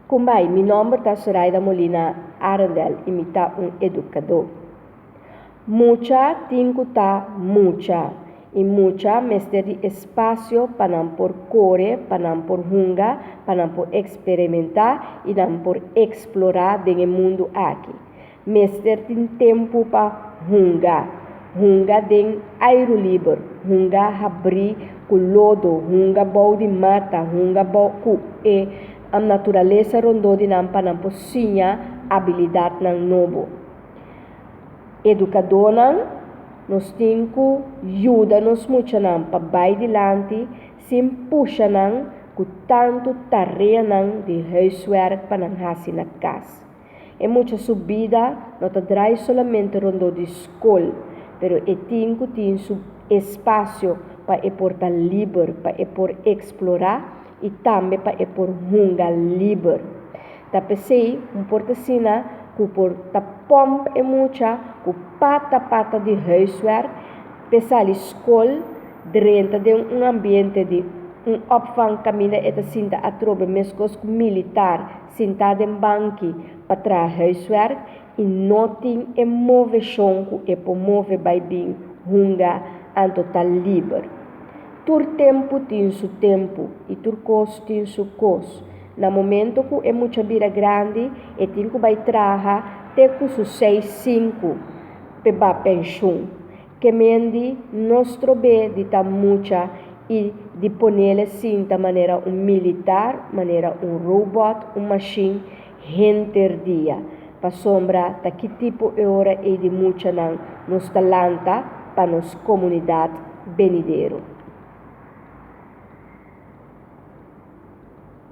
Kumbai, mi nòmber ta Soraida Molina Arendel i mi ta un edukadó. Mucha tin ku ta mucha i mucha mester di espasio pa nan por kore, pa nan por hunga, pa nan por eksperimentá i nan por eksplorá den e mundu aki. Mester tin tempu pa hunga, hunga den airu liber, hunga habrí ku lodo, hunga bou di mata, hunga bou ku e naturalesa rondó di nan pa nan por siña abilidatnan nobo. Edukadónan, nos tin ku yuda nos muchanan pa bai dilanti sin pusha nan ku tantu tareanan di huiswerk pa nan hasi na kas. E mucha su bida no ta drai solamente rondó di skol, pero e tin ku tin su espasio pa e por ta liber, pa e por eksplorá i tambe pa e por hunga liber. Ta p'esei un por ta asina ku por ta pòmp e mucha ku pata pata di huiswerk p'e sali skol drenta den un ambiente di un opvang kaminda e ta sinta atrobe meskos ku militar sintá den banki pa traha huiswerk i no tin e moveshon ku e por move bai bin hunga anto ta liber. Tur tempu tin su tempu i tur kos tin su kos. Na momento ku e mucha bira grandi e tin ku bai traha te ku su seis sinku p'e ba penshun. Ke mendi no strob'é di ta mucha i di ponele sinta manera un militar, manera un robot, un mashin henter dia. Pasobra ta ki tipo e ora ei di muchanan nos ta lanta pa nos komunidat benidero.